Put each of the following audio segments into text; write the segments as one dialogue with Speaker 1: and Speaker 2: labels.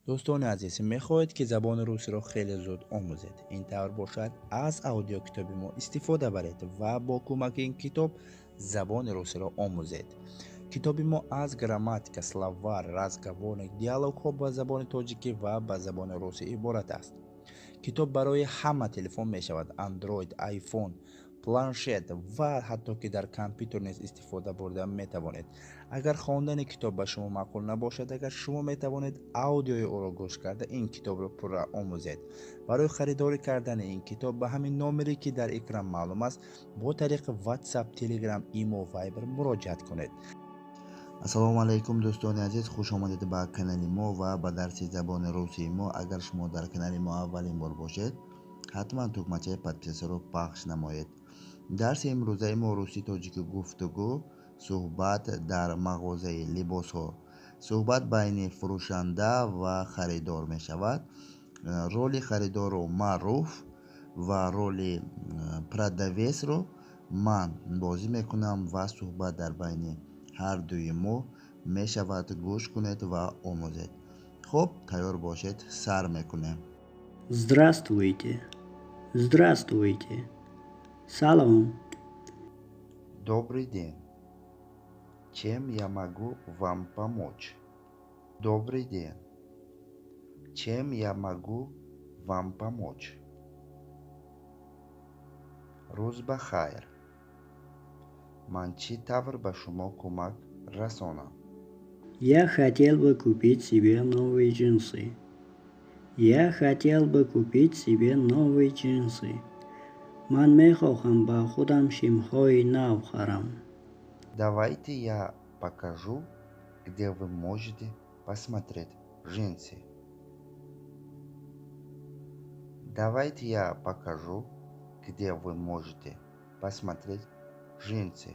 Speaker 1: Дӯстони азиз, мехоҳед, ки забони русиро хеле зуд омӯзед? Ин тавр бошад, аз аудиокитоби мо истифода баред ва бо кӯмаки ин китоб забони русиро омӯзед. Китоби мо аз грамматика, словарь, разговорник, диалогҳо ба забони тоҷикӣ ва ба забони русӣ иборат аст. Китоб барои ҳама телефон мешавад: Android, iPhone, планшет ва ҳатто ки дар компютер низ истифода бурда метавонед. Агар хондани китоб ба шумо маъқул набошад, агар шумо метавонед аудиои ӯро гӯш карда ин китобро пурра омӯзед. Барои харидорӣ кардани ин китоб ба ҳамин номере, ки дар экран маълум аст, бо тариқи WhatsApp, Telegram, Imo, Viber муроҷиат кунед.
Speaker 2: Ассалому алайкум, дӯстони азиз, хуш омадед ба канали мо ва ба дарси забони русии мо. Агар шумо дар канали мо аввалин бор бошед, ҳатман тугмачаи подписаться-ро пахш намоед. Дарси имрӯзаи мо русӣ тоҷикӣ гуфтугӯ, суҳбат дар мағозаи либосҳо. Суҳбат байни фурӯшанда ва харидор мешавад. Роли харидорро Маъруф ва роли продавецро ман бозӣ мекунам ва суҳбат дар байни ҳар дуи мо мешавад. Гӯш кунед ва омӯзед. Хуб, тайёр бошед, сар мекунем.
Speaker 3: Здравствуйте. Здравствуйте. Салом.
Speaker 2: Добрый день. Чем я могу вам помочь? Добрый день. Чем я могу вам помочь? Рӯз ба хайр. Ман чӣ тавр ба шумо кӯмак расонам?
Speaker 3: Я хотел бы купить себе новые джинсы. Я хотел бы купить себе новые джинсы. Ман мехоҳам ба худам шимҳои нав харам.
Speaker 2: Давайте я покажу, где вы можете посмотреть джинсы. Давайте я покажу, где вы можете посмотреть джинсы.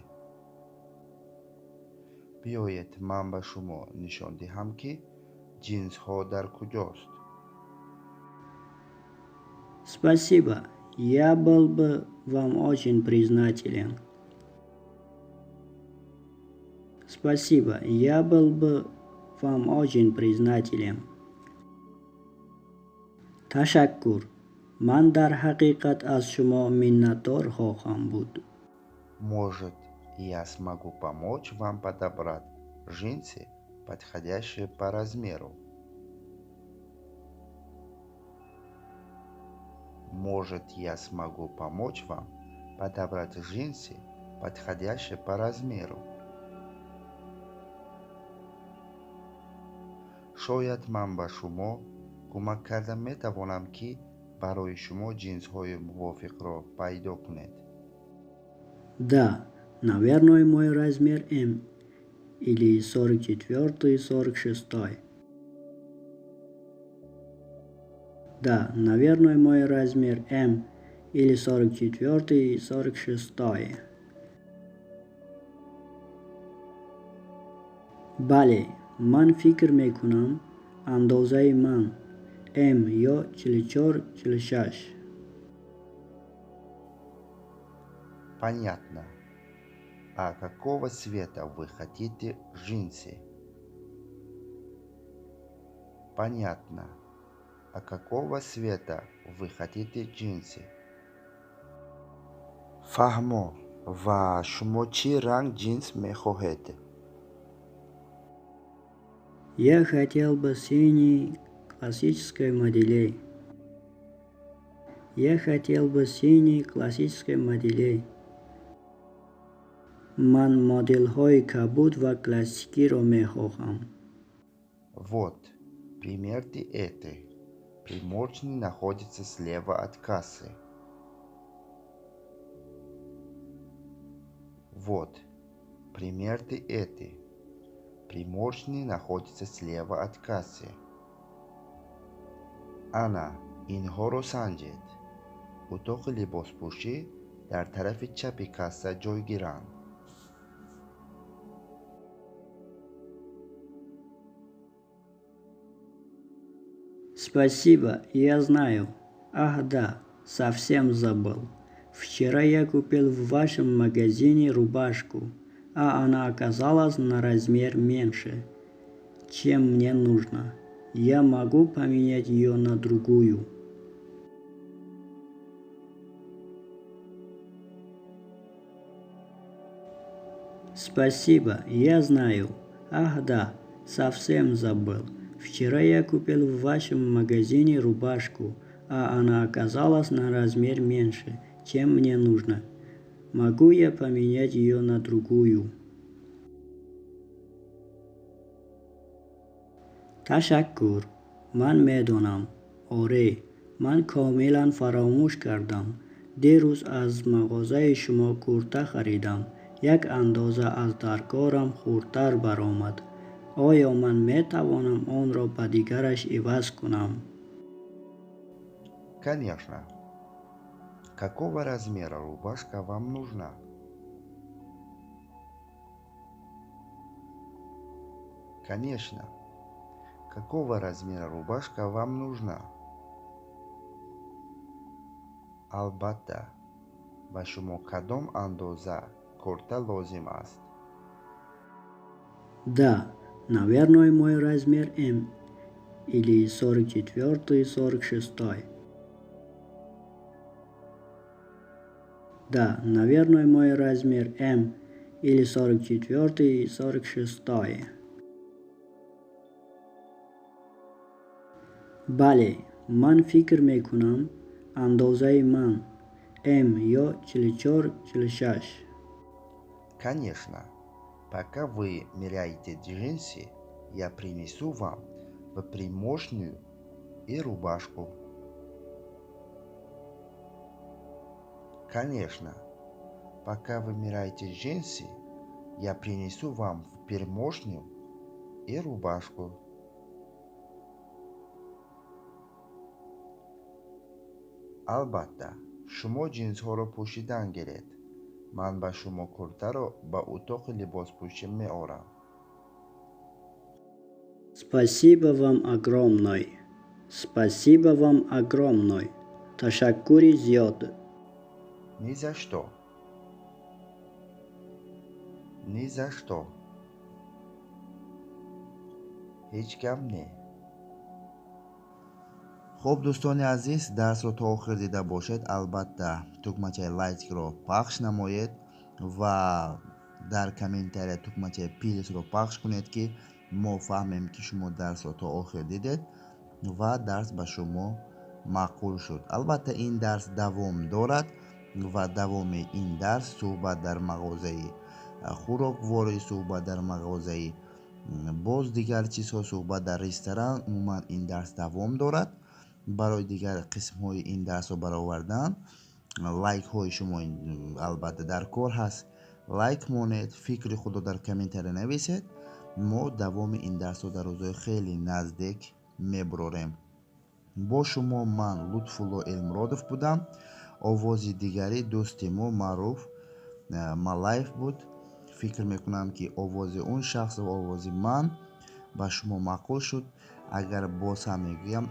Speaker 2: Биёед, ман ба шумо нишон диҳам, ки ҷинсҳо дар куҷост.
Speaker 3: Спасибо. Я был бы вам очень признателен. Спасибо. Я был бы вам очень признателен. Ташаккур. Ман дар ҳақиқат аз шумо миннатдор хоҳам буд.
Speaker 2: Может, я смогу помочь вам подобрать джинсы, подходящие по размеру. Может, я смогу помочь вам подобрать джинсы, подходящие по размеру. Шояд ман ба шумо кӯмак карда метавонам, ки барои шумо ҷинсҳои мувофиқро пайдо кунед.
Speaker 3: Да, наверное, мой размер М или 44-й, 46-й. Да, наверное, мой размер М или 44-й, 46-й. Бале, ман фикр мекунам, андозаи ман М ё 44, 46.
Speaker 2: Понятно. А какого цвета вы хотите джинсы? Понятно. А какого цвета вы хотите джинсы? Фаҳмо, ва шумо чӣ ранг ҷинс мехоҳед?
Speaker 3: Я хотел бы синий классической моделей. Я хотел бы синий классической моделей. Ман моделҳои кабуд ва классикиро мехоҳам.
Speaker 2: Вот, примерьте это. Примерочный находится слева от кассы. Вот, примерьте это. Примерочный находится слева от кассы. Ана, инҳоро санҷед. Утоқи либоспӯшӣ дар тарафи чапи касса ҷойгиранд.
Speaker 3: Спасибо, я знаю. Ах да, совсем забыл. Вчера я купил в вашем магазине рубашку, а она оказалась на размер меньше, чем мне нужно. Я могу поменять ее на другую? Спасибо, я знаю. Ах да, совсем забыл. Вчера я купил в вашем магазине рубашку, а она оказалась на размер меньше, чем мне нужно. Могу я поменять ее на другую? Ташаккур. Ман медонам. Оре, ман комилан фаромӯш кардам. Дирӯз аз мағозаи шумо курта харидам. Як андоза аз даркорам хурдтар баромад. Оё ман метавонам онро ба дигараш иваз кунам?
Speaker 2: Конечно. Какого размера рубашка вам нужна? Конечно. Какого размера рубашка вам нужна? Албатта, ба шумо кадом андоза курта лозим аст?
Speaker 3: Да, наверное, мой размер М или 44-й, 46-й. Да, наверное, мой размер М или 44-й, 46-й. Бале, ман фикр мекунам, андозаи ман М ё 44, 46.
Speaker 2: Конечно. Пока вы меряете джинсы, я принесу вам в примочную и рубашку. Конечно. Пока вы меряете джинсы, я принесу вам в примочную и рубашку. Албатта, шумо ҷинсҳоро пӯшидан гиред. Ман ба шумо куртаро ба утоқи либоспӯшӣ меорам.
Speaker 3: Спасибо вам огромное. Спасибо вам огромное. Ташаккури зиёд.
Speaker 2: Ни за что. Ни за что. Ҳеҷ гап не. Хуб, дӯстони азиз, дарсро то охир дида бошед, албатта тугмачаи лайкро пахш намоед ва дар комментария тугмачаи плюсро пахш кунед, ки мо фаҳмем, ки шумо дарсро то охир дидед ва дарс ба шумо маъқул шуд. Албатта, ин дарс давом дорад ва давоми ин дарс суҳбат дар мағозаи хӯрокворӣ, суҳбат дар мағозаи боз дигар чизҳо, суҳбат дар ресторан, умуман ин дарс давом дорад. Барои дигар қисмҳои ин дарсро баровардан лайкҳои шумо албатта дар кор ҳаст. Лайк монед, фикри худро дар комментария нависед. Мо давоми ин дарсро дар рӯзҳои хеле наздик мебурорем. Бо шумо ман Лутфулло Элмуродов будам. Овози дигари дӯсти мо Маъруф Малаев буд. Фикр мекунам, ки овози он шахс ва овози ман ба шумо маъқул шуд. Агар боз ҳам мегӯям,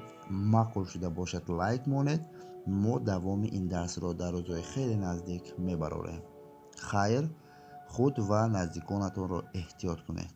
Speaker 2: маъқул шуда бошад, лайк монед. Мо давоми ин дарсро дар рӯзҳои хеле наздик мебарорем. Хайр, худ ва наздиконатонро эҳтиёт кунед.